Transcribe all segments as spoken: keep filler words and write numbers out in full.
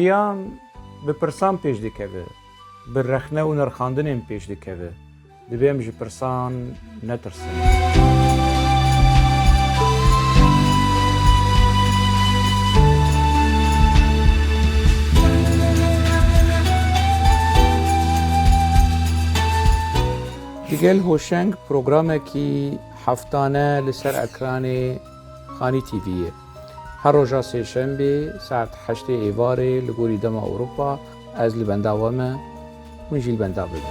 Jiyan bi pirsan pêş dikeve, bi rexne û nirxandinên pêş dikeve. Divê em ji pirsan netirsin. Digel Hoşeng programekî heftane li ser ekranê Xanî T V'yê. Her roja sêşembê saet heştê êvarê li gorî dema Ewropa ez li benda we me, hûn jî li benda bibin.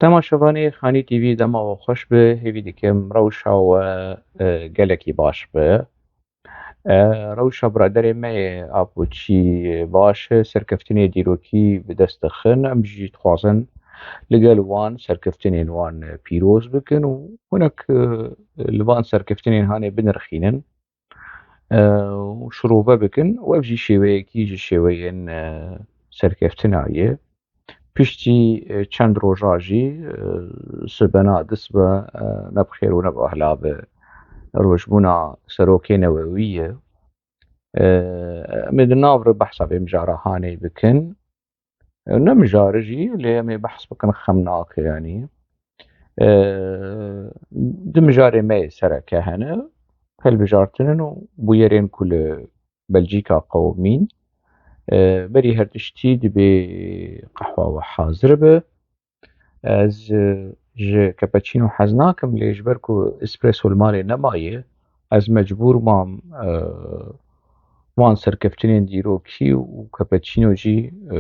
Temaşevanê Xanî T V dema we xweş be, hêvî dikim rewşa we, e, gelekî baş be. E, rewşa biraderê me yê Apoçî baş e, serkeftinê dîrokî bi dest dixin. Em jî dixwazin li gel wan serkeftinên wan pîroz bikin û hinek, e, li van serkeftinên hanê binirxînin. e, û şirove bikin û ev jî şêweyekî ji şêweyên, e, serkeftina ye. Piştî, e, çend roja jî, e, sibena dist be, e, ne bi xêr û ne bi ehla be rojbûna serokê newewî ye. E, em ê di nav re behsa vê mijara hanê bikin. Ne mijare jî, lê em ê behs bikin xemnak e, yanî. E, du mijarê me yê sereke hene, hilbijartin in û bûyerên ku li Belcîka qewimîn. E, berî her tiştî dibê qehwa we hazir be. Ez, e, ji cappuccino hez nakim, lê ji ber ku espresso li malê nemaye, ez mecbûr mam, e, van serkeftinên dîrokî û cappuccino jî, e,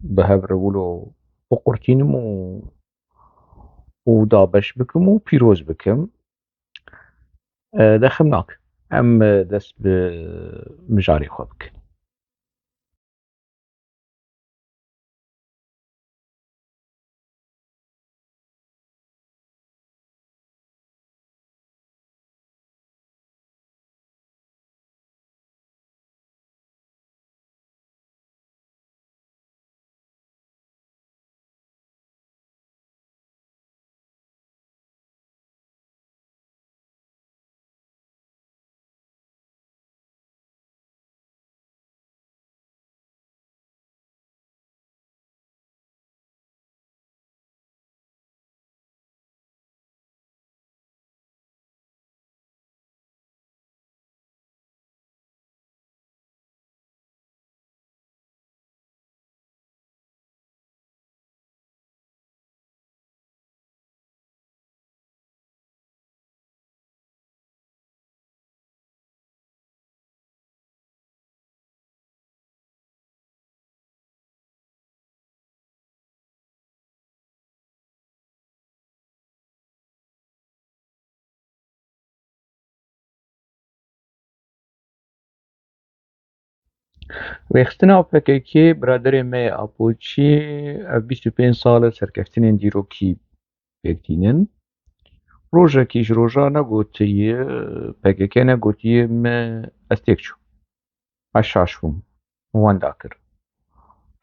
bi hev re wilo biqurtînim û, û dabeş bikim û pîroz bikim. E, de xem nak. Em, e, dest bi mijarê xwe bikin. Rêxistina P K K, biraderê me yê Apoçî, ev bîst û pênc sal e serkeftinên dîrokî pêk tînin. Rojekî ji roja negotiye, P K K negotiye me ez têk çûm. Ez şaş bûm. Wenda kir.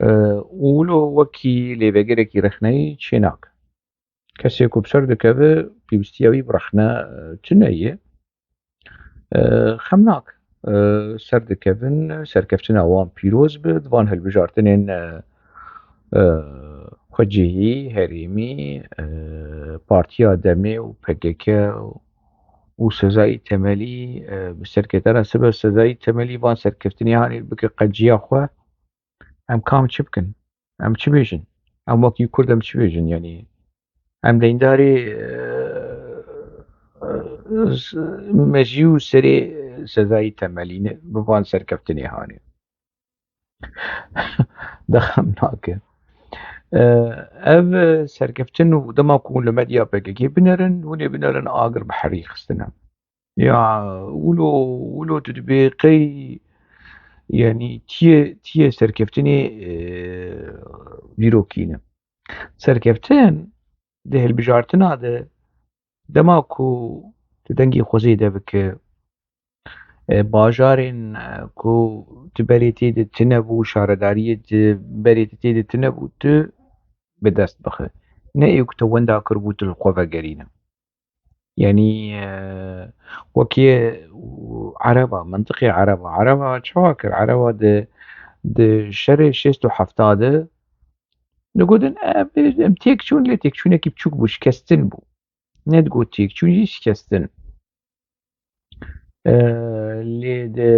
E, û wilo wekî lêvegerekî rexneyî çênake. Kesê ku bi ser dikeve, pêwîstiya wî bi rexne, e, tune ye. E, xemnak, e, ser dikevin, serkeftina wan pîroz be, di van hilbijartinên, e, e, xwecihî, herêmî, e, Partiya Demê û P K K û Sezayî Temelî, e, bi serketana sibe Sezayî Temelî van serkeftinê hanê bike qeciya xwe. Em kam çi bikin? Em çi bêjin? Em wekî Kurd em çi bêjin? Yanî em deyndarê, e, e, mejî û serê Sezayî Temelî ne bi van serkeftinê hanê. De xem nake. E, ev serkeftin û dema ku hûn li medya P K K binerin, hûn ê binerin agir bi herî xistine. Ya, wilo, wilo tu dibê qey, yanî tiyê, tiyê serkeftinê, e, dîrokî ne. Serkeftin di hilbijartina de dema ku tu dengê xwe zêde bike, e, bajarên, e, ku tu berê tê de tune bû, şaredariyê tu berê tu tê de tune bû, tu bi dest bixe. Ne ê ku te wenda kiribû, tu li xwe vegerîne. Yanî, e, wekî ereba, mintiqê ereba. Ereba çawa kir? Ereba di, di şerê şêst û hefta de digotin, e, em têk çûn, lê têkçûnekî biçûk bû, şikestin bû. Ne digot têkçûn jî, şikestin. E, lê di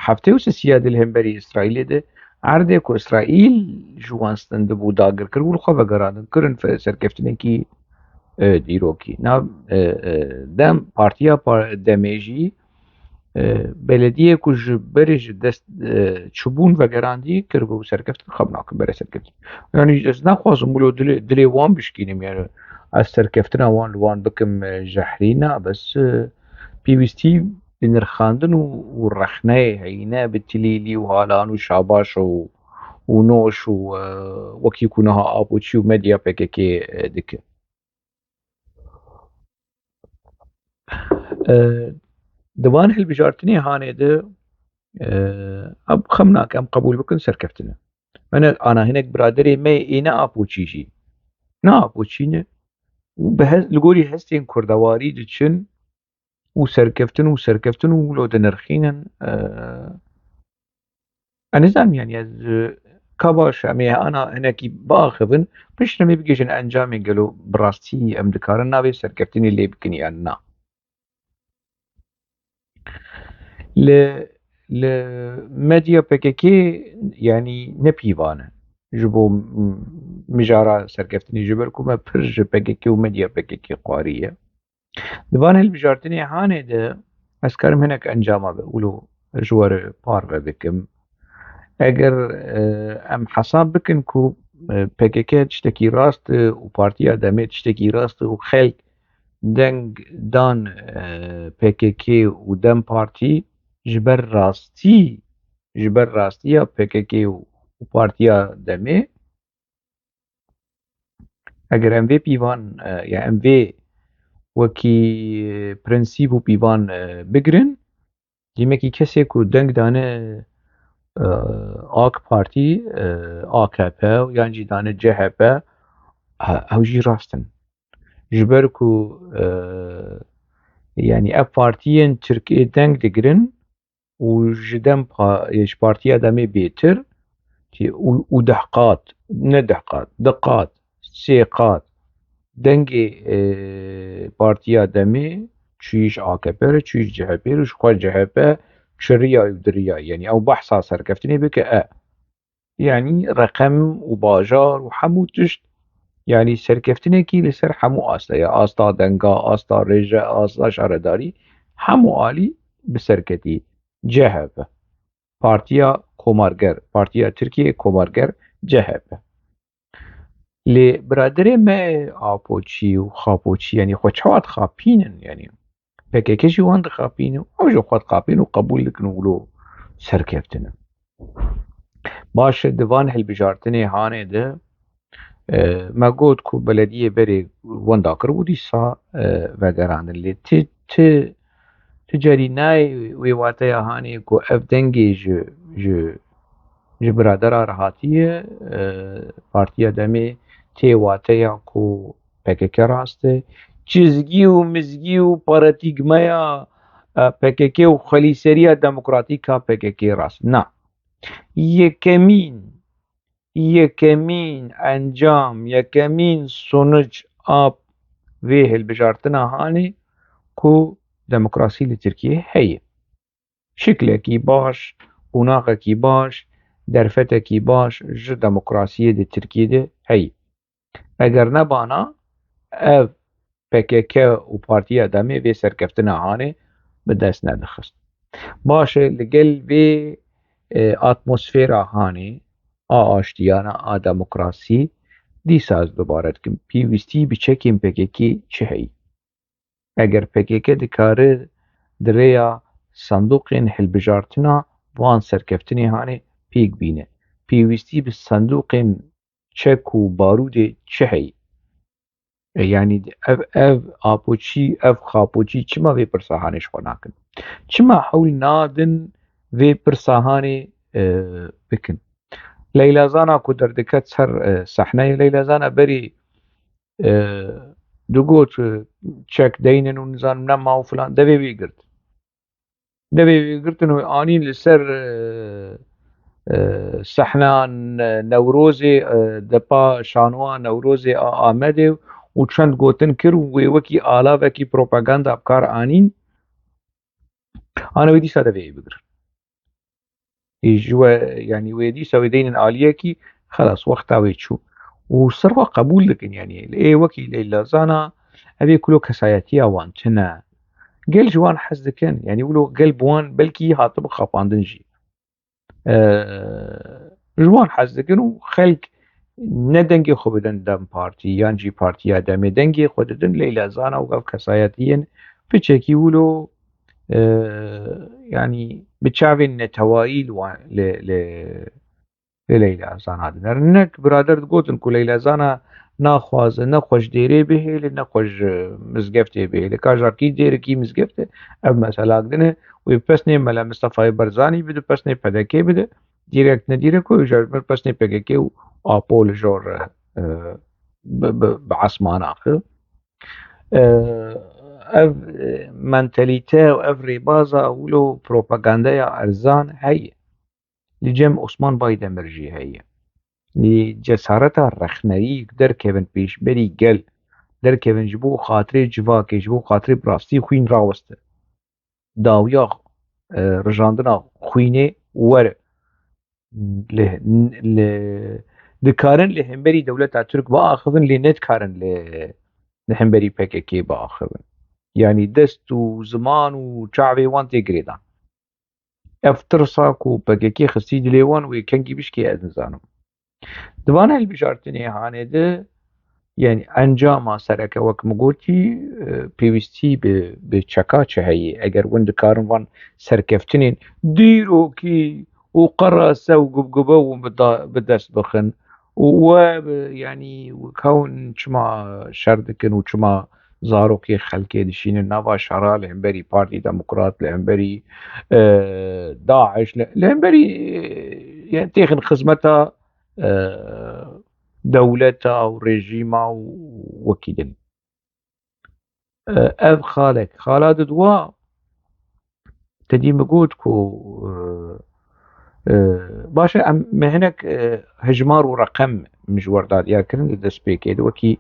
heftê û sisiya de li hemberî Îsraîlê de erdê ku Îsraîl ji wan stendibû, dagir kiribû, li xwe vegerandin, kirin fe-, serkeftinekî, e, dîrokî. Na, e, e, dem, partiya pa-, demê jî, e, belediyê ku ji berê ji dest, e, çûbûn vegerandî, kiribû serkeftin, xem nakin bere serkeftin. Yanî ez naxwazim wilo dilê, dilê wan bişkînim, yani ez serkeftina wan li wan bikim, e, jehrî, na, bes, e, pêwîstî bi nirxandin û, û rexneyê heyî, ne bi tilîlî û halan û şabaş û, û noş û, e, wekî ku niha Apoçî û medya P K K, e, dike. E, di van hilbijartinê hanê de, e, em xem nake, em qebûl bikin serkeftin e. Mene ana hinek biraderê me yê ne Apoçî jî. Ne Apoçî ne. Û bi hes-, li gorî hestên kurdewarî diçin û serkeftin û serkeftin û wilo dinirxînin. E, ez nizanim, yani ez, e, ka baş em ê ana hinekî biaxivin, piştre em ê bigihîjin encamê, gelo bi rastî em dikarin navê serkeftinê lê bikin yan na. Li, li medya P K K, yanî ne pîvan e ji bo m-, mijara serkeftinê, ji ber ku me pir ji P K K û medya P K K xwariye. Di van hilbijartinê hanê de ez karim hinek encama ve wilo ji we re parve bikim. Eger, e, em hesab bikin ku, e, P K K tiştekî rast e û Partiya Demê tiştekî rast e û xelk deng dan, e, P K K û DEM Partî ji ber rastî, ji ber rastiya P K K û, û Partiya Demê, eger em vê pîvan, e, ya em vê wekî prensîp û pîvan, e, bigirin, demekî kesê ku deng dane, e, AK Partî, e, A K P yan jî dane C H P, he-, ew jî rast in. Ji ber ku, e, yanî ev partiyên Tirkiyê deng digirin û ji DEM Pa-, ji Partiya Demê bêtir, û, û deh qat, ne deh qat, di qat, sê qat dengê, e, Partiya Demê çûyî ji A K P re, çûyî ji C H P re, ji xwe C H P çiriya û diriya. Yanî ew behsa serkeftinê bike, e. Yanî reqem û bajar û hemû tişt, yanî serkeftinekî li ser hemû asta ye. Asta denga, asta rêje, asta şaredarî, hemû alî bi ser ketî. C H P. Partiya Komarger, Partiya Tirkiyê Komarger, C H P. Lê biraderê me Apoçî û Xapoçî, yanî xwe çawa dixapînin, yanî P K K jî wan dixapîne û ew jî xwe dixapîn û qebûl dikin û wilo serkeftin in. Baş e, di van hilbijartinê hanê de, e, me got ku belediyê berê wenda kiribû, dîsa, e, vegerandin. Lê ti, ti, ti carî nayê wê wateya hanê ku ev dengê ji, ji, ji biradera re hatiye, e, Partiya Demê tê wateya ku P K K rast e. Çizgî û mizgî û paratîgmeya, e, P K K û xwelîseriya demokratîk a P K K rast. Na. Yekemîn, yekemîn encam, yekemîn sonuc a vê hilbijartina hanê ku demokrasî li Tirkiyê heye. Şiklekî baş, qonaxekî baş, derfetekî baş ji demokrasiyê di Tirkiyê de heye. Eger nebana, ev P K K û Partiya Demê vê serkeftina hanê bi dest nedixist. Baş e, li gel vê, e, atmosfera hanê, a aştiyana, a demokrasî, dîsa ez dubare dikim, pêwîstî bi çekên P K K çi heye? Eger P K K dikare di rêya sandûqên hilbijartina van serkeftinê hanê pêk bîne, pêwîstî bi sandûqên çek û barûdê çi heye? E, yanî ev, ev Apoçî, ev Xapoçî çima vê pirsa hanê ji xwe nakin? Çima hewl nadin vê pirsa hanê e, bikin? Leyla Zana ku derdiket ser e, sehneyê, Leyla Zana berî e, digot e, çek deynin û nizanim nema û filan, devê wî girt. Devê wî girtin û anîn li ser e, e, sehna Ne- Newrozê, e, depa şanoya Newrozê a Amedê û çend gotin kir û wê wekî alavekî propaganda bi kar anîn. Ana wê dîsa devê wî bigirin. Ê ji we, yanî wê dîsa wê deynin aliyekî, xelas, wexta wê çû. Û ser wa qebûl dikin, yanî ê wekî Leyla Zana, ev ê kulo kesayetiya wan tune. Gel ji wan hez dikin, yanî wilo gel bi wan belkî hatibi xapandin jî. Ee, ji wan hez dikin û xelk ne dengê xwe bidin DEM Partî yan jî Partiya DEMê, dengê xwe didin Leyla Zana û ev kesayetiyên piçekî wilo e, yanî bi çavên netewayî li wan- li, li, li Leyla Zana dinerin. Hinek birader digotin ku Leyla Zana naxwaze, ne xwe ji dêrê bihêle, ne xwe ji mizgeftê bihêle. Ka ji kî dêr e, kî mizgeft e, ev mesela dine. Wê pesnê Mela Mistefayê Barzanî bide, pesnê P D K bide. Dîrekt ne dîrekt, wê ji min pesnê P K K û Apo li jor e, bi, bi, bi esmana xi. E, ev e, mentalîte û ev rêbaza wilo propagandeya erzan heye. Li cem Osman Baydemir jî heye. Lê cesareta rexneyî derkevin pêşberî gel, derkevin ji bo xatirê civakê, ji bo xatirê bi rastî xwîn raweste. Dawiya e, rijandina xwînê were. Li, li, dikarin li hemberî dewleta Tirk biaxivin, lê nedikarin li, li hemberî P K K biaxivin. Yanî dest û ziman û çavê wan tê girêdan. Ev tirsa ku P K K xistî dilê wan wê kengî bişkê ez nizanim. Di van hilbijartinê hanê de, yanî encama sereke wek min gotî, e, pêwîstî bi, bi çeka çi heye? Eger win dikarin van serkeftinên dîrokî û qerase û gubgube û bi da- bi dest bixin û we bi, yanî wek hewin çima şer dikin û çima zarokê xelkê dişînin nava şera li hemberî Partî Demokrat, li hemberî e, DAIŞ, li, li hemberî e, yani têxin xizmeta e, dewleta û rejîma û wekî din. E, ev xalek, xala didwa, te dî min got ku e, e, baş e, em me hinek e, hejmar û reqem min ji we re da diyar kirin di destpêkê de wekî,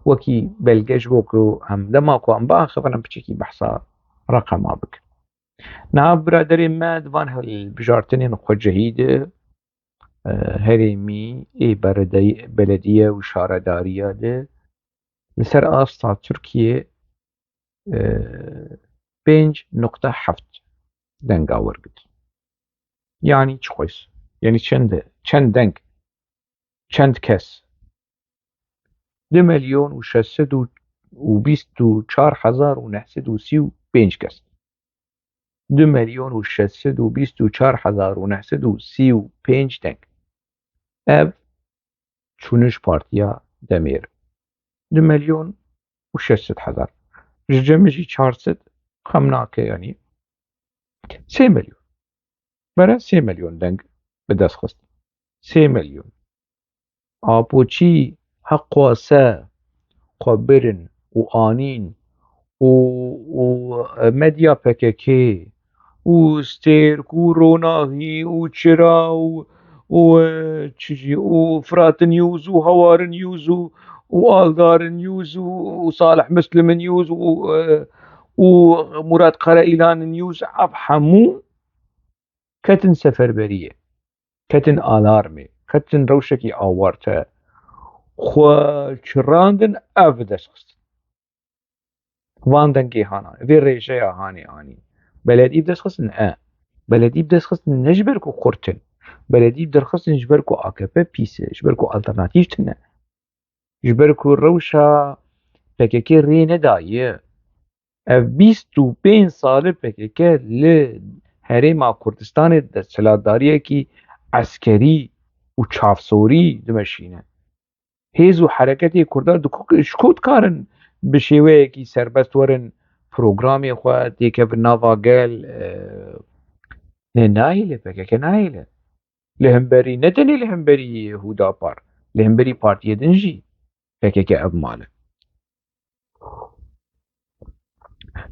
wekî belge ji bo ku em dema ku em biaxivin em piçekî behsa reqema bikin. Niha biraderên me di van hilbijartinên xwecihî de, e, herêmî, ê beredey-, belediye û şaredariya de li ser asta Tirkiyê, e, pênc nokta heft denga wergirt. Yanî çi xwes? Yanî çend, çend deng? Çend kes? Du milyon û şeş sed û bîst û çar hezar û neh sed û sî û pênc kes. Du milyon û şeş sed û bîst û çar hezar û neh sed û sî û pênc deng. Ev çûniş partiya Demêr. Du milyon û şeş sed hezar. Ji cem jî çar sed xem nake, yanî sê milyon. Bere sê milyon deng bi dest xist. Sê milyon. Apoçî heqwase xwe birin û anîn û, û medya P K K û Stêrk û Ronahî û Çira û, û, e, çi jî, û Firat News û Hawar News û, û Aldar News û, û Salih Muslim News û, e, û Murat Karaîlan News, ev hemû ketin seferberiyê, ketin alarmê, ketin rewşekî awarte. Xwe çirandin, ev bi dest xistin. Van dengê hana, vê rêjeya hanê anî. Beledî bi dest xistin, e. Beledî bi dest xistin ne ji ber ku xurt in. Beledî bi dest xistin ji ber ku A K P pîs e, ji ber ku alternatîf tune. Ji ber ku rewşa P K K rê nedaye. Ev bîst û pênc sal e P K K li Herêma Kurdistanê desthilatdariyekî eskerî û çavsorî dimeşîne. Hêz û hereketê Kurda di ku, ji ku dikarin bi şêweyekî serbest werin programê xwe, têkevin nava gel, e, ne nahêle, P K K nahêle. Li hemberî, ne tenê li hemberî Hûdapar, li hemberî partiyê din jî P K K ev mal e.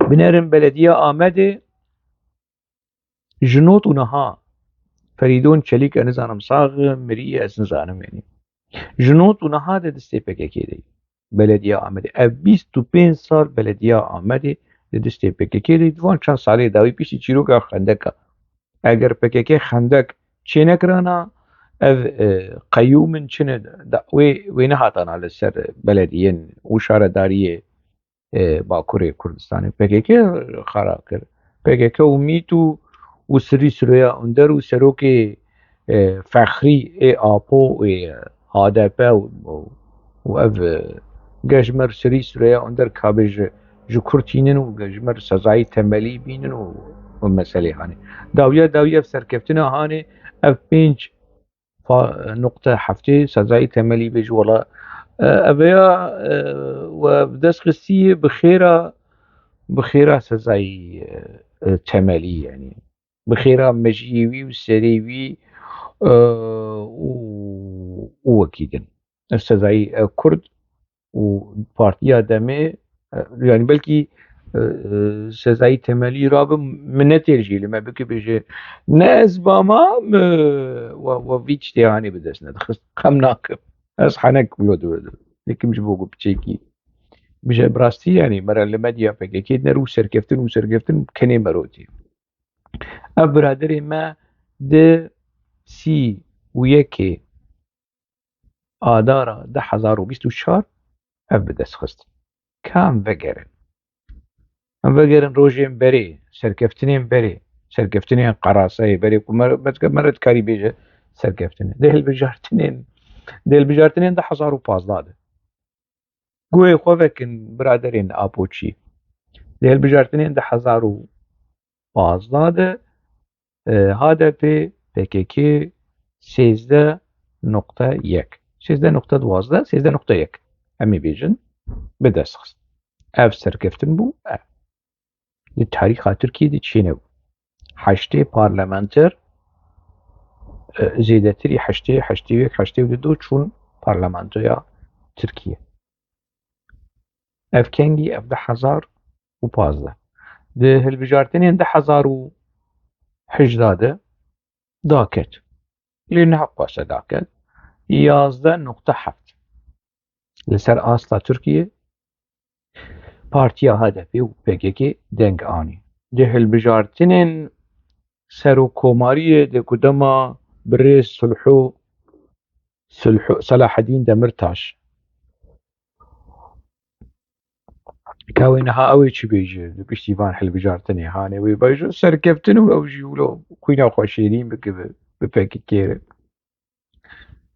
Binerin belediya Amedê ji not û niha Ferîdon Çelîk, ez nizanim sax miriye, ez nizanim, yanî. Ji not û niha de destê P K K de ye. Belediya Amedê. Ev bîst û pênc sal belediya Amedê di destê P K K de. Di van çend salê dawî piştî çîroka xendeka. Eger P K K xendek çênekirana, ev, e, qeyûmin çi ne, da, wê, wê nehatana li ser belediyên û şaredariyê, e, Bakurê Kurdistanê. P K K xera kir. P K K û mît û, û Sirî Süreyya Under û serokê, e, fexrî ê Apo ê H D P û, û, û ev, e, Gejmer Sirî Süreyya Under kabê ji, ji Kurd tînin û Gejmer sezayî temelî bînin û, û meselê hanê. Dawiya dawî ev serkeftina hanê, ev pênc fa-, nuqte heftê sezayî temelî bê ji wela, e, ev ya, e, we bi dest xistî yê bi xêra, bi xêra sezayî, e, e, temelî, yanî bi xêra mejiyê wî û serê wî, e, û, û wekî din. Ev sezayî, e, Kurd û Partiya Demê, e, yanî belkî, e, e, sezayî temelî rabe, min netêr jî li me bike bêje, ne ez bama, e, we, we vî tiştê hanê bi dest nedixist. Xem nakim. Ez henek wilo diwirdim. Lêkim ji bo ku piçekî bije bi rastî, yanî mera li medya P K K diner û serkeftin û serkeftin kenê merotî. Ev biraderê me di sî û yekê Adara du hezar û bîst û çar ev bi dest xist. Ka em vegerin. Em vegerin rojên berê, serkeftinên berê, serkeftinên Qeraseyê berê ku me, me, me re dikarî bêje serkeftine. Di hilbijartinên, di hilbijartinên du hezar û pazdeh de. Guhê xwe vekin biraderên Apoçî. Di hilbijartinên du hezar û pazdeh de, e, H D P, P K K sêzdeh nokte yek, sêzdeh nokte duwazdeh, sêzdeh nokte yek, em ê bêjin, bi dest xist. Ev serkeftin bû, ev. Li tarîxa Tirkiyê de çê nebû. Heştê parlamenter, e, zêdetirî heştê, heştê û yek, heştê û du çûn parlamentoya Tirkiye. Ev kengî, ev du hezar û pazdeh. Di hilbijartinên du hezar û hejdeh de daket. Lê niha qwase daket. Yazdeh nokte heft. Li ser asta Tirkiye, Partiya H D P û P K K deng anî. Di hilbijartinên serokkomariyê de ku dema birêz Sulhu, Sulhu, Selahedîn Demirtaş, ka wê niha ew ê çi bêje, di piştî van hilbijartinê hanê wê bêje serkeftin û ew jî wilo xwîna xwe şêrîn bike bi, bi P K K re.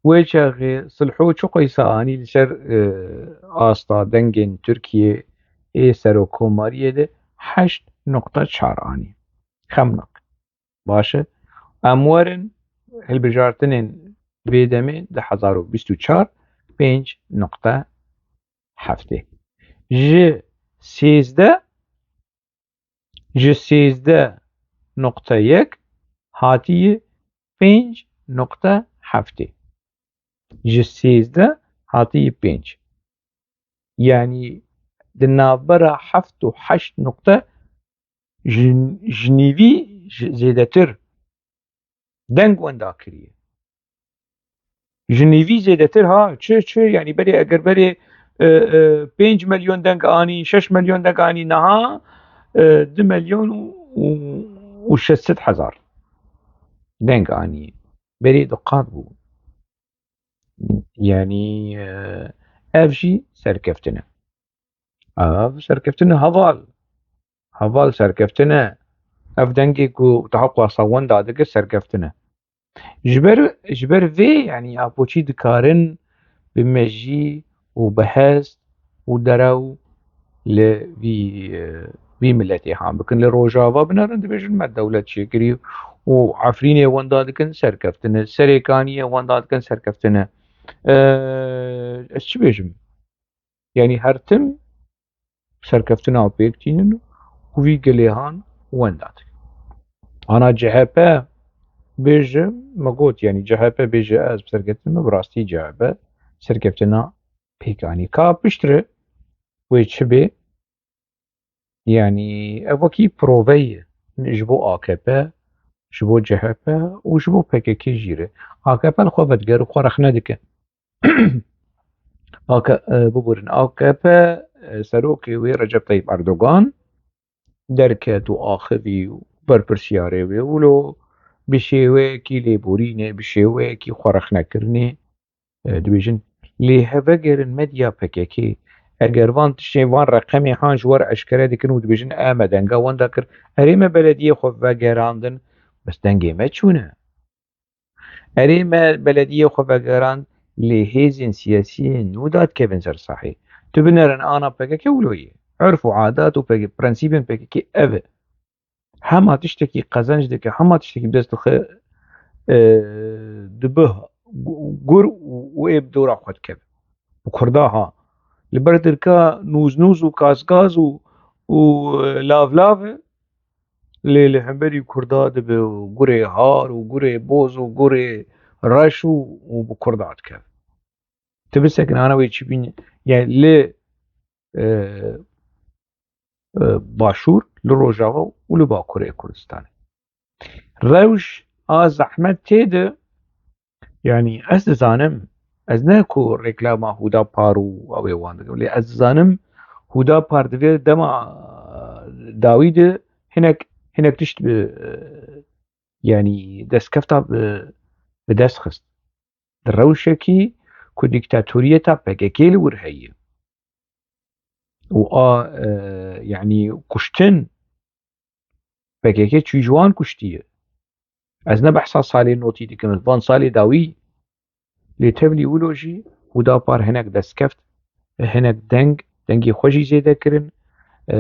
Wê çaxê Sulhu çi qeysa anî li ser, e, asta dengên Tirkiyê ê serokkomariyê de heşt nokte çar anî. Xem nakin. Baş e. Em werin hilbijartinên vê demê du hezar û bîst û çar, pênc nokte heftê. Ji sêzdeh, ji sêzdeh nokte yek hatiye pênc nokte heftê. Ji sêzdeh hatiye pênc. Yanî di navbera heft û heşt nokte ji, ji nîvî ji zêdetir deng wenda kiriye. Ji nîvî zêdetir ha, çi, çi, yanî berê, eger berê, e, e, pênc milyon deng anî, şeş milyon deng anî, niha, e, du milyon û, û, û şeş sed hezar deng anî. Berê du qat bû. Yanî, e, ev jî serkeftin e. Ev serkeftin e heval. Heval serkeftin e. Ev dengê ku daha qwasa wenda dike serkeftin e. Ji ber, ji ber vê, yanî Apoçî dikarin bi mejî û bi hest û derew li vî, e, vî miletê han bikin. Li Rojava binerin, dibêjin me dewlet çêkirî û Efrînê wenda dikin, serkeftin e. Serêkaniyê wenda dikin, serkeftin e. E, ez çi bêjim? Yanî her tim serkeftina pêk tînin û vî gilêhan wenda dike. Ana C H P bêje, me got, yanî C H P bêje ez bi serkeftin me, bi rastî C H P serkeftina pêk anî. Ka piştre wê çi bê? Yanî ev wekî prove ye ji bo A K P, ji bo C H P û ji bo P K K jî re. A K P li xwe vediger û xwe rexne dike. A K, e, biborin, A K P, e, serokê wê Recep Tayyip Erdogan derket û axivî û berpirsiyarê wê wilo bi şêweyekî lêborînê, bi şêweyekî xwerexnekirinê, e, dibêjin, lê hevegerin medya P K K, eger van tiştê, van reqemê han ji we re eşkere dikin û dibêjin, e, me denga wenda kir, erê me belediyê xwe vegerandin, bes dengê me çûne. Erê me belediyê xwe vegerand, lê hêzên siyasî nû dadikevin ser sahê. Tu binerin ana P K K wilo ye. Urf û adat û P K K, prensîbên P K K ev e. Hema tiştekî qezenc dike, hema tiştekî bi dest dixe, e, dibe gu-, gur û, û ê bi dora xwe dikeve. Bi Kurda ha. Li ber Tirka nûznûz û kazkaz û, û, e, lavlav e. Lê li hemberî Kurda dibe gurê har û gurê boz û gurê reş û, û bi Kurda dikeve. Tu bisekin ana wê çi bîn, yani li, e, e, Başûr, li Rojava û li Bakurê Kurdistanê. Rewş a zehmet tê de, yani ez dizanim, ez ne ku reklama Hudapar û ew ê wan dikim, lê ez dizanim Hudapar divê dema dawî de hinek, hinek tişt bi, e, yani destkefta bi, bi dest xist. Di rewşekî ku dîktatoriyeta P K K li wir heye û a, e, yani kuştin, P K K çû ji wan kuştiye. Ez ne behsa salê notî dikim, van salê dawî. Lê tevlî wilo jî Hudapar hinek destkeft, hinek deng, dengê xwe jî zêde kirin, e,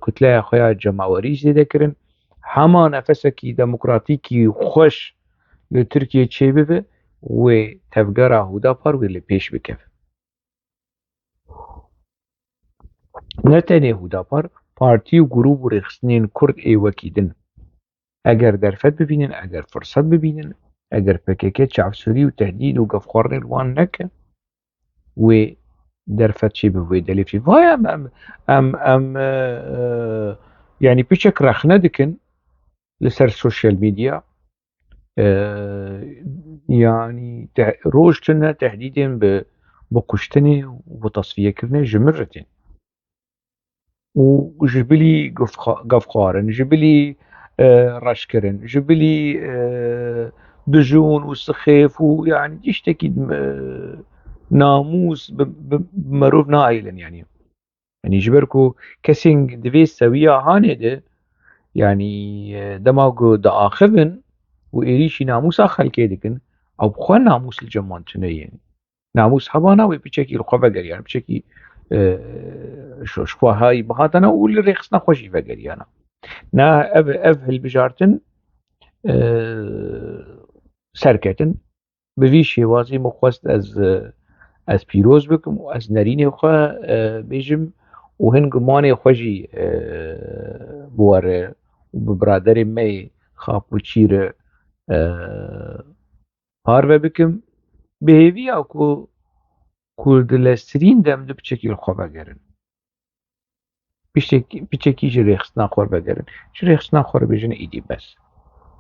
kutleya xwe ya cemawerî zêde kirin. Hema nefesekî demokratîkî xweş li Tirkiyê çêbibe, wê tevgera Hudapar wê li pêş bikeve. Ne tenê Hudapar, partî û grûp û rêxistinên Kurd ê wekî din, eger derfet bibînin, eger firset bibînin, eger P K K çavsûrî û tehdîd û gefxwarinê li wan neke, wê derfet çê bi wê delê çê. Vay em, em, em, em, e, e, yani piçek rexne dikin li ser sosyal medya. E, yani te-, roj tune tehdîdên bi, bi kuştinê û bi tasfiyekirinê ji min re tên. Û ji bilî gufxa-, gafxwarin, ji bilî, e, reşkirin, ji bilî, e, dijûn û sixêf û yani tiştekî, e, namûs bi, bi, bi merov nahêlin yani. Yani ji ber ku kesên di vê sewiya hanê de, yani, e, dema ku diaxivin û êrîşî namûsa xelkê dikin, ew bi xwe namûs li cem wan tune ye. Namûs hebana wê piçekî li xwe vegeriyana, piçekî, e, ji, ji xwe hayî bihatana û li rêxistina xwe jî vegeriyana. Na ev, ev hilbijartin, e, serketin. Bi vî şêwazî min xwest ez, e, ez pîroz bikim û ez nerînê xwe, e, bêjim û hin gumanê xwe jî, e, bi we re û bi biraderê me yê Xapûçî re, e, parve bikim. Bi hêviya ku, ku di leztirîn dem di piçekî li xwe vegerin. Piçek-, piçekî ji rêxistina xwe vegerin. Ji rêxistina xwe re bêjin êdî bes.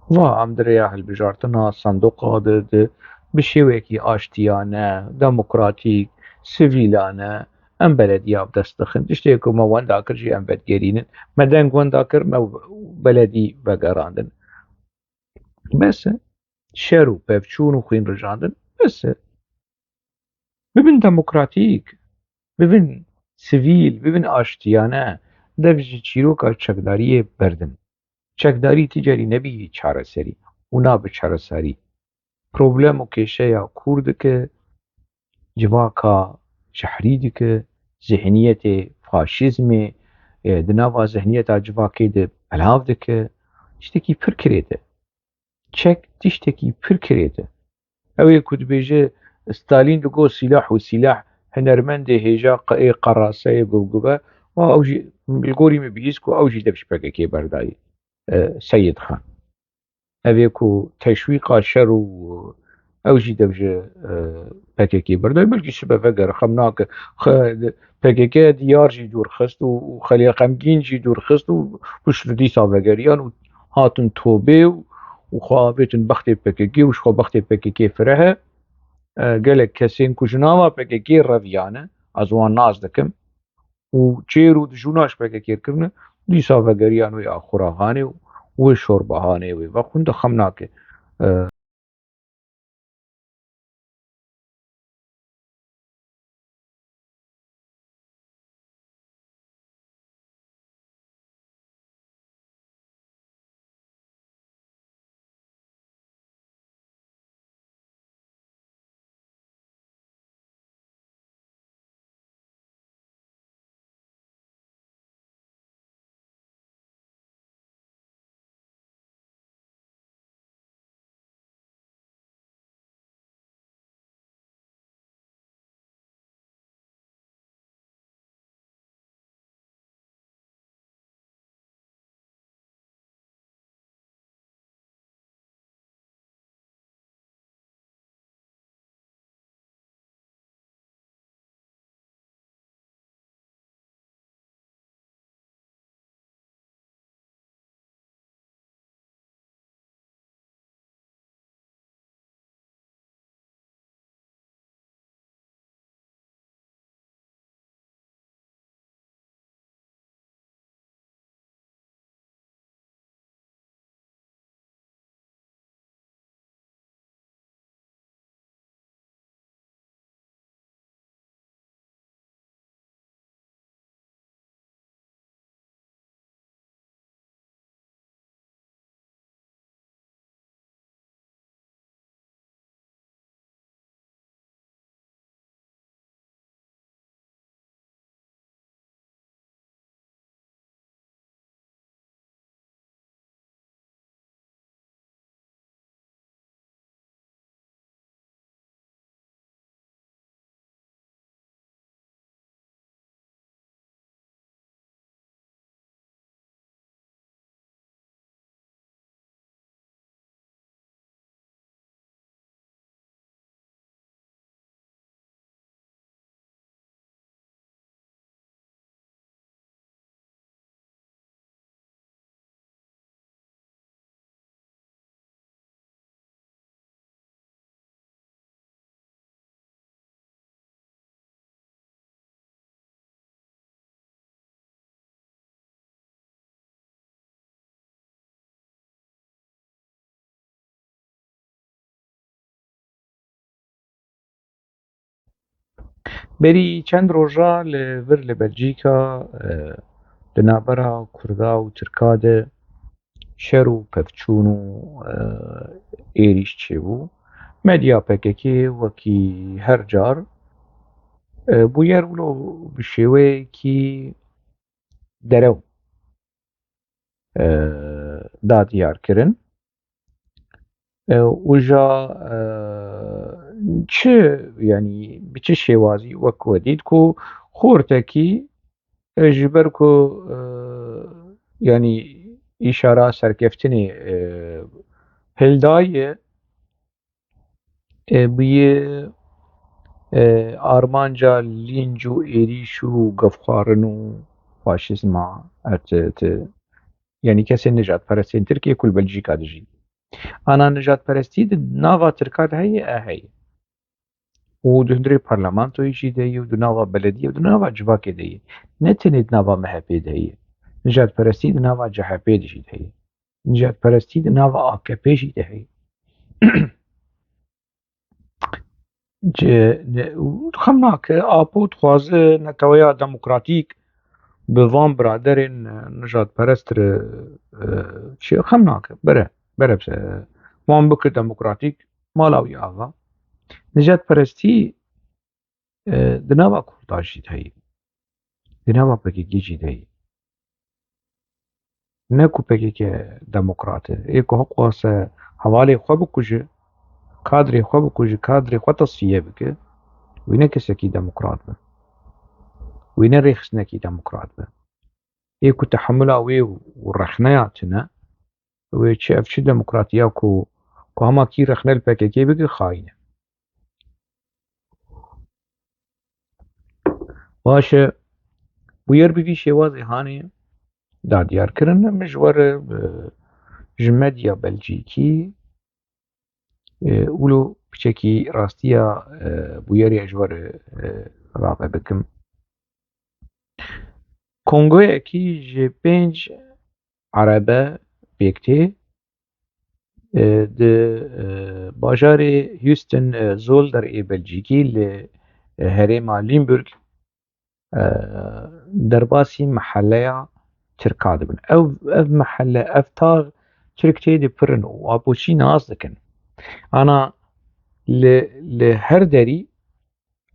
Va em di rêya hilbijartina sandoqa de, de bi şêweyekî aştiyane, demokratîk, sivîlane em belediya bi dest dixin. Tiştê ku me wenda kir jî em vedigerînin. Me deng wenda kir, me beledî vegerandin. Bes e. Şer û pevçûn û xwîn rijandin, bes e. Bibin demokratîk, bibin sivîl, bibin aştiyane, dev ji çîroka çekdariyê berdin. Çekdarî ti carî nebî çareserî û nabe çareserî. Problem û kêşeya kûr dike, civaka jehrî dike, zihniyetê faşîzmê, e, di nava zihniyeta civakê de belav dike. Tiştekî pir kirêt e. Çek tiştekî pir kirêt e. Ew ê ku dibêje Stalîn digot sîlah û sîlah, hinermendê hêja qe-, ê qeraseyê guvguve Wa ew jî, li gorî min bihîst ku ew jî dev ji P K K berdayî, e, Seyid Xan. Ev ê ku teşwîqa şer û ew jî dev ji, e, P K K berdayî. Belkî sibe veger, xem nake. Xe-, P K K diyar jî dûr xist û, û xelê xemgîn jî dûr xist û pişt dîsa vegeriyan û hatin tobê û, û xwe avêtin bextê P K K û ji xwe bextê P K K fireh e. E, gelek kesên ku ji nava P K K reviyane, ez wan nas dikim û çêr û dijûna ji P K K kirine, dîsa vegeriyan wê axura hanê û wê şorba hanê wê vexwin de xem nake. E, Berî çend roja li vir li Belcîka, e, di navbera Kurda û Tirka de şer û pevçûn û, e, êrîş çêbû. Medya P K K wekî her car, e, bûyer wilo bi şêweyekî derew, e, da diyar kirin. E, û ja, e, çi, yanî bi çi şêwazî wek we dît ku xortekî, e, ji ber ku, e, yanî îşara serkeftinê, e, hildaye, e, bûye, e, armanca lînc û êrîş û gefxwarin û faşîzma, e, ti, ti, yanî kesên nijadperestên Tirkiyê ku li Belcîka dijîn. Ana nijadperestî di nava Tirka de heye, e, heye. Û di hundirê parlamentoyê jî de ye û di nava belediye û di nava civakê de ye. Ne tenê di nava M H P de ye. Nijadperestî di nava C H P de jî de ye. Nijadperestî di nava A K P jî de heye. Ci-, ne-, û xem nake, Apo dixwaze neteweya demokratîk bi van biraderên, e, nijadperest re, e, çi, xem nake, bere, bere, e, wan bike demokratîk, mala wî ava. Nijadperestî, e, di nava Kurda jî de heye. Di nava P K K jî de ye. Ne ku P K K demokrat e. Ê ku hixwase hevalê xwe bikuje, kadrê xwe bikuje, kadrê xwe tesfiye bike, wî ne kesekî demokrat be. Wê ne rêxistinekî demokrat be. Ê ku tehemula wê û rexneya tune, wê çi, ev çi demokratiya ku, ku hema kî rexne li P K K bike, xayîn e. Baş e, bûyer bi vî şêwazê hanê da diyar kirin, min ji we re, e, ji medya Belcîkî, e, wilo piçekî rastiya, e, bûyerê ji we re, e, rave bikim. Kongoyekî ji pênc erebe pêk tê, e, di, e, bajarê Houston, e, Zolder ê Belcîkî li, e, herêma Limburg, e, derbasî meheleya Tirka dibin. Ev, ev mehele, ev tax Tirk tê dipirin û apoçî nas dikin. Ana li, li her derî,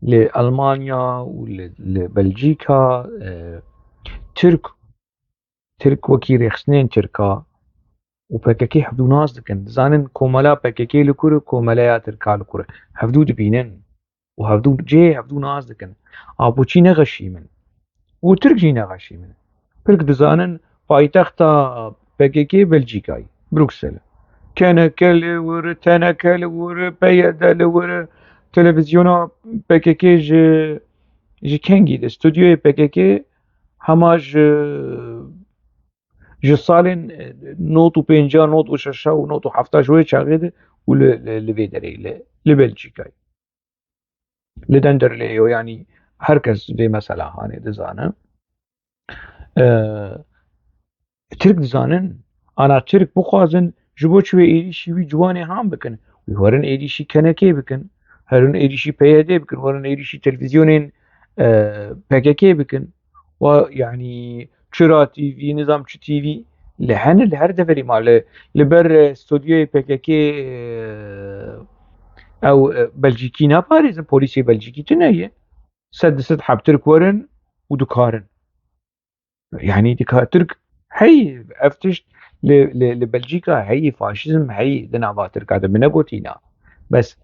li Almanya û li, li Belcîka, e, Tirk, Tirk wekî rêxistinên Tirka û P K K hevdû nas dikin. Dizanin komela P K K li kur e, komeleya Tirka li kur e. Hevdû dibînin û hevdû cihê hevdû nas dikin. Apoçî ne xeşîm in û Tirk jî ne xeşîm in. Tirk dizanin paytexta P K K Belcîka ye, Bruksel. K N K li wir, T N K li wir, P Y D li wir, televizyona P K K ji, ji kengî de, stûdyoyê P K K hema ji, ji salên, e, nod û pênca, nod û şeşa û nod û hefta ji wê çaxê de û li, li, li vê derê, li, li Belcîkayê. Li Denderleyê yo, yanî her kes vê mesela hanê dizane. E, Tirk dizanin, ana Tirk bixwazin, ji bo çi wê êrîşî wî ciwanê han bikin? Wî werin êrîşî K N K bikin, werin êrîşî P Y D bikin, werin êrîşî televîzyonên, e, P K K bikin. Wa, yanî, Çira T V, nizam çi T V, li hene, li her deverê ma, li, li ber, e, stûdyoyê P K K, e, ew, e, Belcîkî naparêzin, polîsê Belcîkî tune ye. Sed di sed heb Tirk werin û dikarin. Yanî dika-, Tirk heyî ev tişt li, li, li Belcîka heyî faşîzm heyî di nava Tirka de, min negotîna. Bes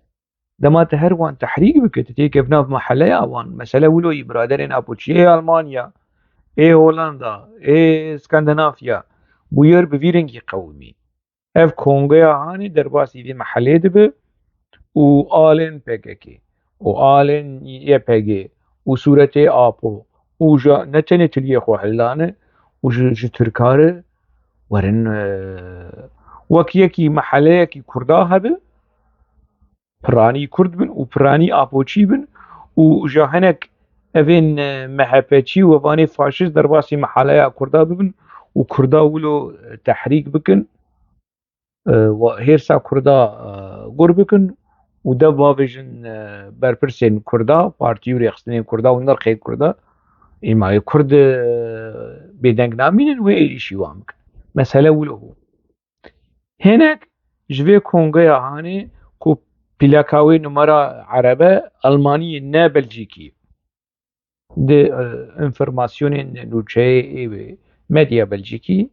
dema tu her wan tehrîk bike, tu têkeve nav meheleya wan, mesele wilo yî biraderên Apoçiyê Almanya, ê Holanda, ê Skandinavya, bûyer bi vî rengî qewimî. Ev kongeya hanê derbasî vê mehelê dibe û alên P K K û alên Y P G û sûretê Apo û ja ne tenê tiliyê xwe hildane û ji, ji Tirka re werin, e, wek yekî meheleyekî Kurda hebe, piranî Kurd bin û piranî Apoçî bin û ja hinek evên, e, MHPçî û evanê faşîst derbasî meheleya Kurda bibin û Kurda wilo, e, tehrîk bikin, e, wa hêrsa Kurda, e, gur bikin û dev bavêjin, e, berpirsên Kurda, partî û rêxistinên Kurda û nirxên Kurda, êma yê Kurd, e, bêdeng namînin wê êrîşî wan bikin. Mesele wilo bû. Hinek ji vê kongeya hanê ku plaka wê numara erebe, Almanî ne Belcîkî. Di, e, înformasyonên nûçeyê ê wê medya Belcîkî,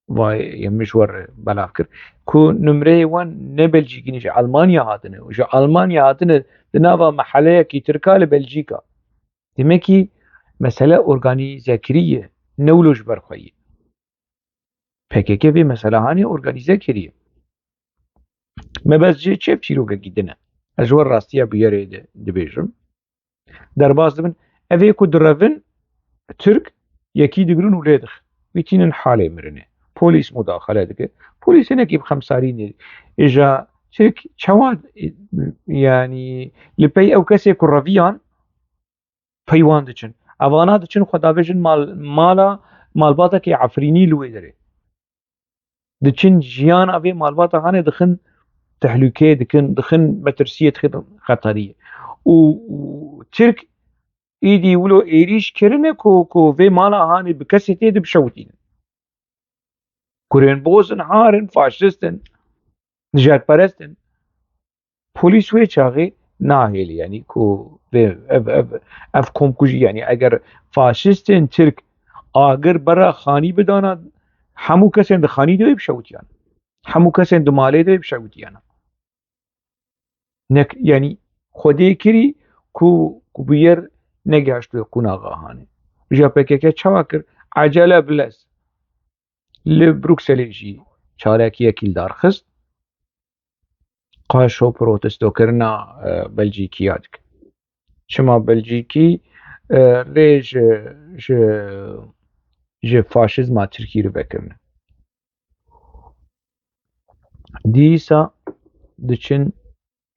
vay, yê min ji we re belav kir, ku numreyê wan ne Belcîkî ne, ji Almanya hatine. Ji Almanya hatine di nava meheleyekî Tirka li Belcîka. Demekî mesele organîzekirî ye, ne wilo ji ber xwe ye. P K K vê mesela hanê organîze kiriye. Me bes jê çêv çîrokekî din e. Ez ji we rastiya bûyerê de dibêjim. Derbas dibin. Evê ku direvin, Tirk yekî digirin û lê dixin. Wî tînin halê mirinê. Polîs mudaxele dike. Polîs hinekî bi xemsarî nê. Îja Tirk çawa, yanî, li pey ew kesê ku reviyan, pey wan diçin. Evana diçin xwe davêjin mal, mala, malbatekê Efrînî li wê derê. Diçin jiyana vê malbata hanê dixin tehlûkeyê dikin, dixin metirsiyê, dixin xeteriyê. Û, û Tirk îdî wilo êrîş kirine ku, ku vê mala hanê bi kesê tê de bişewitînin. Kurên boz in, har in, faşist in, nijadperest in. Polîs wê çaxê nahêlî, yanî ku vê, ev, ev, ev komkujî, yanî eger faşistên Tirk agir bera xanî bidana, hemû kesên di xanî de wê bişewitiyan. Hemû kesên di malê de wê bişewitiyan. Nek-, yanî Xwedê kirî ku, ku bûyer negihaştiye qonaxa hanê. Ji P K K çawa kir? Ecele bilez. Li Brukselê jî çalakiyekî li dar xist. Qaşo protestokirina, e, Belcîkî ya dikin. Çima Belcîkî, e, rê ji, ji, ji faşizma Tirkî re vekirine. Dîsa diçin,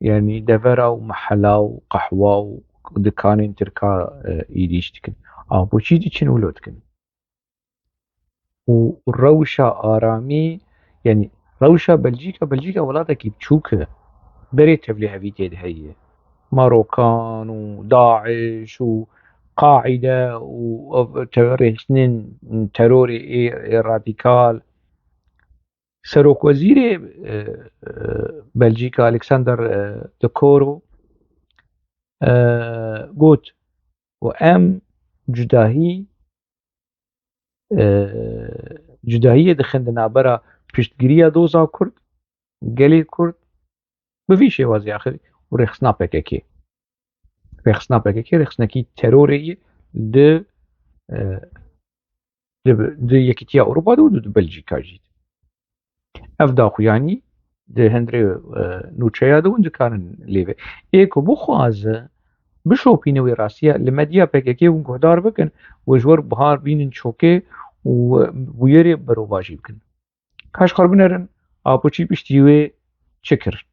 yanî devera û mehela û qehwa û dikanên Tirka, e, êrîş dikin. A bo çî diçin wilo dikin? Û rewşa aramî, yanî rewşa Belcîka, Belcîka welatekî biçûk e. Berê tevlîhevî tê de heye. Marokan û DAIŞ û Qaîde û ev te-, rêxistinên terorê ê, ê radîkal. Serokwezîrê, e, e, Belcîka Alexander, e, De Croo, e, got, û em cudahî, e, cudahiyê dixin di navbera piştgiriya doza Kurd, gelê Kurd, bi vî şêwazê axir û rêxistina P K K. Rêxistina P K K rêxistinekî terorê ye di, e, di, di Yekîtiya Ewropa de û di, di Belcîka jî. Ev daxuyanî di hundirê, e, nûçeya de hûn dikarin lê ve. Ê ku bixwaze bişopîne wê rastiya, li medya P K K hûn guhdar bikin û ji wir bihar bînin çokê û bûyerê berovajî bikin. Ka ji xwe binerin, Apoçî piştî wê çi kir?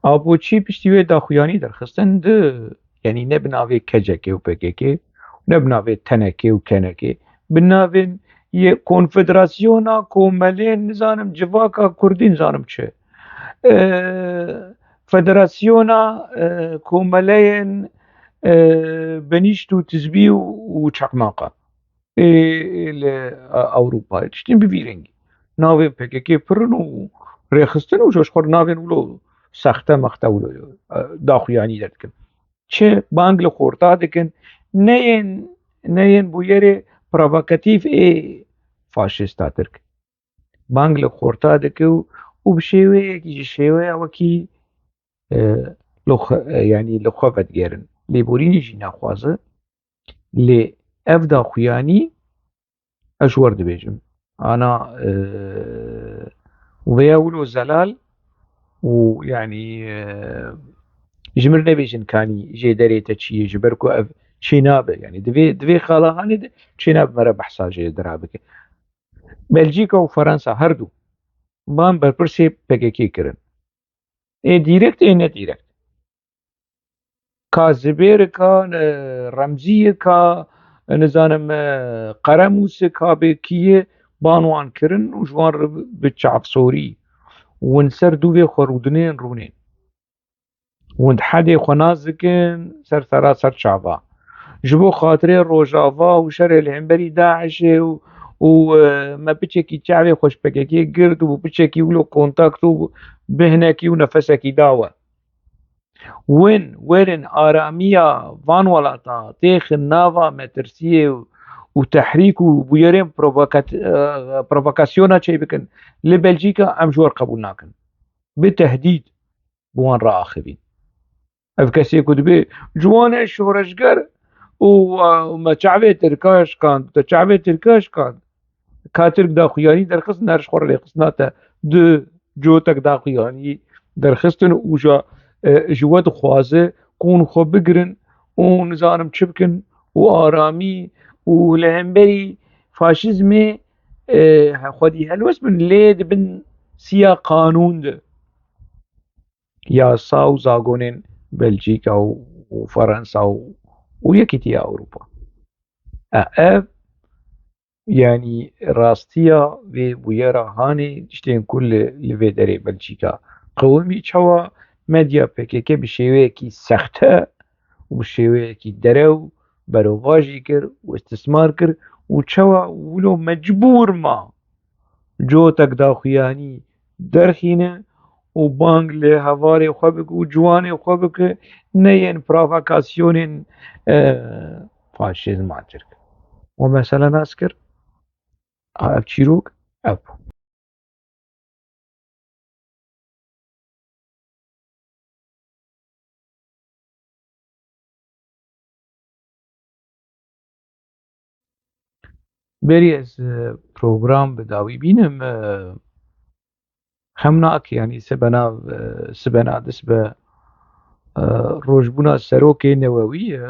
Apoçî piştî wê daxuyanî derxistin di, yanî ne bi navê K C K û P K K, ne bi navê T N K û K N K, bi navên yê Konfederasyona Komelên, nizanim, Civaka Kurdî, nizanim çi. E, Federasyona, e, Komeleyên, e, Benîşt û Tizbî û, û Çeqmaqa. Ê, ê li, e, Ewropa. Tiştên bi vî rengî. Navên P K K pir in û rêxistin û ji xwe navên wilo sexte mexte wilo, e, daxuyanî derdikin. Çi bang li xorta dikin, neyên, neyên bûyerê provokatîf ê faşista Tirk. Bang li xorta dike û, û bi şêweyekî, ji şêweya wekî, e, li xwe, e, yanî li xwe vedigerin. Lêborînê jî naxwaze. Lê ev daxuyanî ez ji wer dibêjim. Ana, e, vêya wilo zelal û, yanî, e, ji mir nebêjin kanî jê derê te çi ye, ji ber ku ev çênabe. Yanî di vê, di vê xalahanê de çênabe me re behsa jê dira bike. Belcîka û Fransa her du ban berpirsê P K K kirin. Ê direkt, ê ne direkt. Ka Zibêrika, e, Remziyika, e, nizanim, e, Qeremûsika bê kî ye, ban wan kirin û ji wan re bi çavsorî win ser dûvê xwe rûdinên rûnên. Win di hedê xwe nas dikin ser sera ser çava. Ji bo xatirê Rojava û şerê li hemberî DAIŞê û, û, e, me piçekî çavê xwe ji P K K girt û piçekî wilo kontakt û bihnekî û nefesekî da we. Win werin aramiya van welata têxin nava metirsiyê û, û tehrîk û bûyerên provokat-, e, provokasyona çêbikin. Li Belcîka em ji wer qebûl nakin. Bi tehdîd bi wan re axivîn. Ev kesê ku dibê ciwan e, şoreşger û, e, me çavê Tirka şikand, te çavê Tirka şikand. Ka Tirk daxuyanî derxistin, her ji xwe re rêxistina te du cotek daxuyanî derxistin û ja, e, ji we dixwaze ku hûn xwe bigirin û nizanim çi bikin û aramî û li hemberî faşîzmê, e, xwedî helwest bin, lê di bin siya qanûn de, yasa û zagonên Belçîka û, û Fransa û, û Yekîtiya Ewropa. E, ev, yanî rastiya vê bûyera hanê tiştên ku li, li vê derê Belçîka qewimî, çawa medya P K K bi şêweyekî sexte û bi şêweyekî derew berovajî kir û istismar kir û çawa wilo mecbûr ma cotek daxuyanî derxîne û bang li hevalê xwe bike û ciwanê xwe bike, neyên provokasyonên, e, faşîzma Tirk. We mesele nas kir, ha, ev çîrok, ev bû. Berî ez, e, program bi dawî bînim, e, xemnak, yanî sibena, e, sibena dest bi, e, rojbûna serokê newewî ye.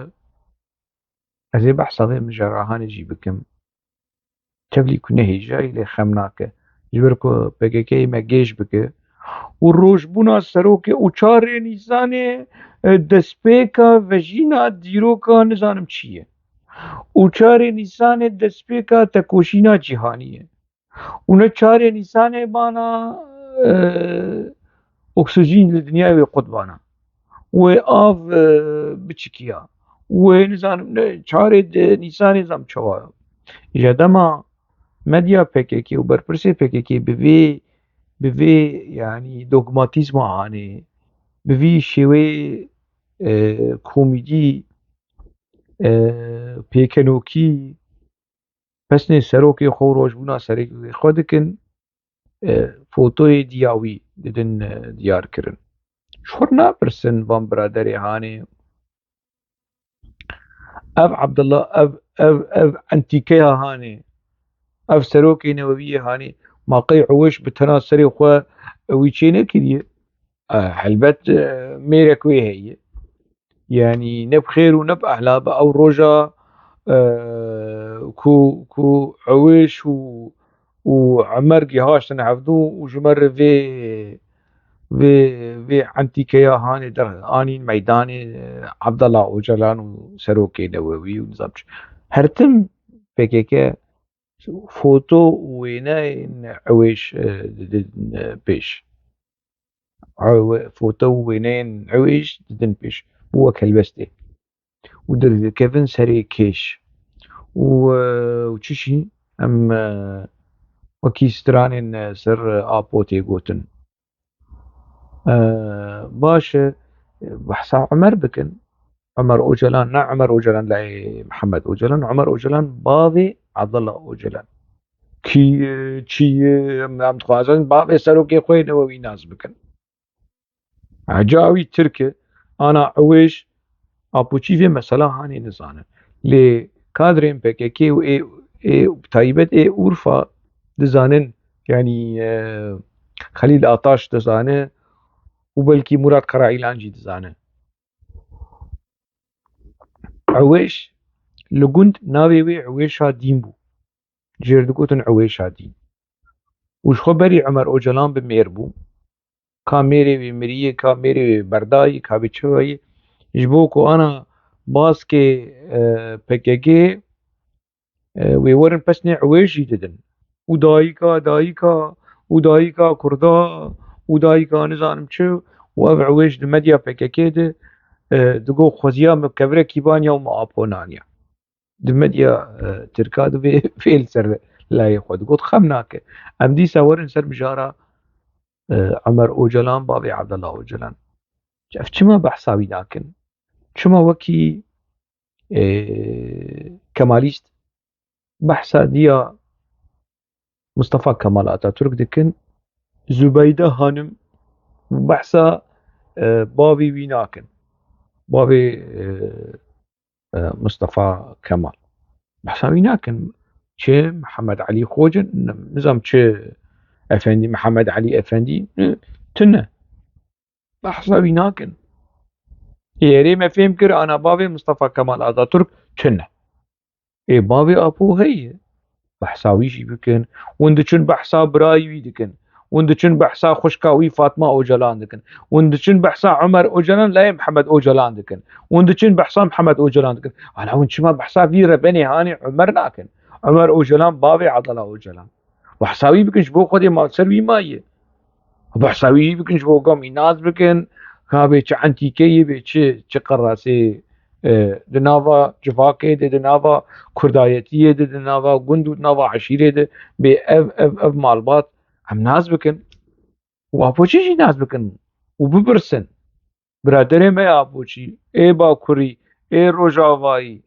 Ez ê behsa vê mijara hanê jî bikim. Tevlî ku nehêjayî lê xem nake. Ji ber ku P K K me gêj bike. Û rojbûna serokê û çarê Nîsanê, e, destpêka vejîna dîroka nizanim çi ye. Û çarê Nîsanê destpêka tekoşîna cîhanî ye. Û ne çarê Nîsanê bana, e, oksijîn li dinyayê wê qut bana. Wê av, e, biçikiya. Wê nizanim ne çarê di Nîsanê zam çawa. Ji dema medya P K K û berpirsê P K K bi vê, bi vê, yanî dogmatîzma hanê, bi vî şêwê, e, komîdî, e, pêkenokî, pesnê serokê xwe û rojbûna serokê xwe dikin, e, fotoyê diya wî didin, e, diyar kirin. Ji xwe re napirsin van biraderê hanê. Ev Abdullah, ev, ev, ev entîkeya hanê. Ev serokê newewî yê hanê. Ma qey Ewêş bi tena serê xwe wî çê nekiriye? E, helbet, e, mêrek wê heye. Yanî ne bi xêr û ne bi ehla bi ew roja, e, ku, ku Ewêş û, û Emer gihaştin hevdû û ji me re vê, vê, vê entîkeya hanê der anîn meydanê, e, Abdullah Ocalan û serokê newewî û nizam çi. Her tim P K K foto û wêneyên Ewêş, e, didin, e, pêş. Ew-, foto û wêneyên Ewêş didin pêş. Bû wek helbestê. Û dikevin serê kêş. Û, e, û çi jî em, e, wekî stranên, e, ser, e, Apo tê gotin. E, baş e, behsa Emer bikin. Emer Ocalan, ne Emer Ocalan lê Mihemed Ocalan, Emer Ocalan bavê Abdullah Ocalan. Kî, e, çi ye, em, em dixwazin bavê serokê xwe yê newewî nas bikin. Eca wî Tirk e, ana Ewêş, Apoçî vê mesela hanê nizane. Lê kadrên P K K û ê, ê, bi taybet ê Urfa dizanin, yanî, e, Xelîl Ataş dizane û belkî Murat Karaîlan jî dizane. Ewêş, li gund navê wê Ewêşa Dîn bû. Jêr digotin Ewêşa Dîn. Û ji xwe berî Emer Ocalan bi mêr bû. Ka mêrê wê miriyê, ka mêrê wê berdayî, ka wê çi wayî. Ji bo ku ana baskê, e, P K K, e, wê werin pesnê Ewêş jî didin. Û dayika, dayika, û dayika Kurda, û dayika nizanim çi, û ev Ewêş di medya P K K de, e, digo xweziya min kevirekî baniya û min Apo naniya. Di medya, e, Tirka de vê, vê li ser layê xwe digot, xem nake. Em dîsa werin ser mijara, e, Emer Ocalan, bavê Abdullah Ocalan. Ev çima behsa wî nakin? Çima wekî, e, Kemalîst behsa diya Mustafa Kemal Atatürk dikin? Zubeyde Hanım behsa, e, bavê wî nakin. Bavê, e, e, Mustafa Kemal. Behsa wî nakin. Çi Mihemed Elî Xoce, nizam çi Efendî, Mihemed Elî Efendî, tune. Behsa wî nakin. Ê erê me fêm kir, ana bavê Mustafa Kemal Atatürk tune. Ê bavê Apo heye. Behsa wî jî bikin. Hûn diçin behsa birayî wî dikin. Hûn diçin behsa xwişka wî Fatma Ocalan dikin. Hûn diçin behsa Omer Ocalan, layê Mihemed Ocalan dikin. Hûn diçin behsa Mihemed Ocalan dikin. Ana hûn çima behsa vî rebenê hanê Omer nakin? Omer Ocalan bavê Adala Ocalan. Behsa wî bikin, ji bo Xwedê ma ser wî maye. Behsa wî jî bikin, ji bo gam wî nas bikin. Ka bê çi entîkeyê, bê çi, çi qerasê, e, di nava civakê de, di nava kurdayetiyê de, di nava gund û di nava eşîrê de bê ev, ev, ev malbat em nas bikin. Û Apoçî jî nas bikin û bipirsin. Biraderê me ya Apoçî, ê Bakurî, ê Rojavayî,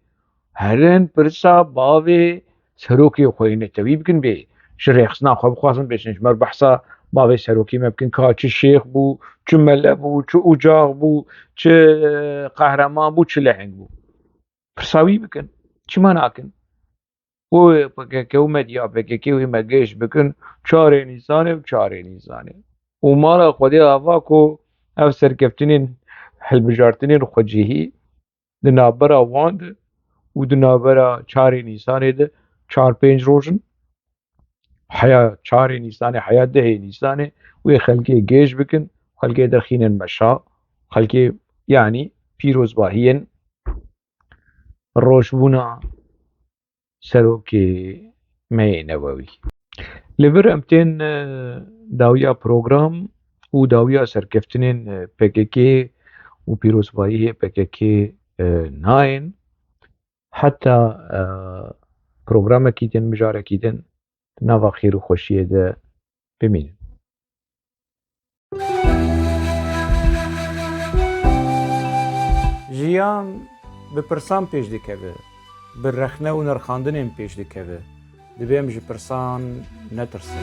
herin pirsa bavê serokê xwe yê netewî bikin bê. Ji rêxistina xwe bixwazin bêjin, ji me re behsa bavê serokê me bikin, ka çi şêx bû, çi mele bû, çi ucax bû, çi, e, qehreman bû, çi leheng bû. Pirsa wî bikin. Çima nakin? Û P K K û medya P K K wê me gêj bikin, çarê Nîsanê û çarê Nîsanê. Û mala Xwedê ava ku ev serkeftinên hilbijartinên xwecihî di navbera wan de û di navbera çarê Nîsanê de çar pênc roj in. Heya çarê Nîsanê, heya dehê Nîsanê wê xelkê gêj bikin, xelkê derxînin meşa, xelkê, yanî pîrozbahiyên rojbûna serokê me yê newewî. Li vir em tên, e, dawiya program û dawiya serkeftinên, e, P K K û pîrozbahiyê P K K, e, nayên. Heta, e, programekî din, mijarekî din, di nava xêr û xweşiyê de bimînin. Jiyan bi pirsan pêş dikeve, bi rexne û nirxandinên pêş dikeve. Divê em ji pirsan netirsin.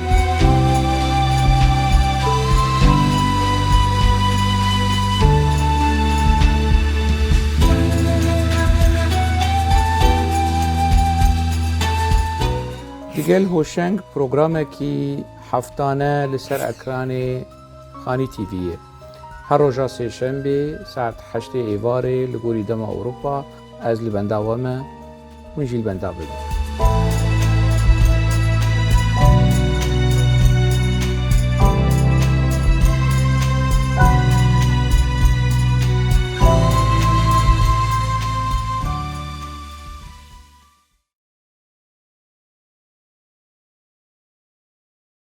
Digel Hoşeng programekî heftane li ser ekranê Xanî T V'yê. Her roja sêşembê saet heştê êvarê li gorî dema Ewropa ez li benda we me, hûn jî li benda bibin.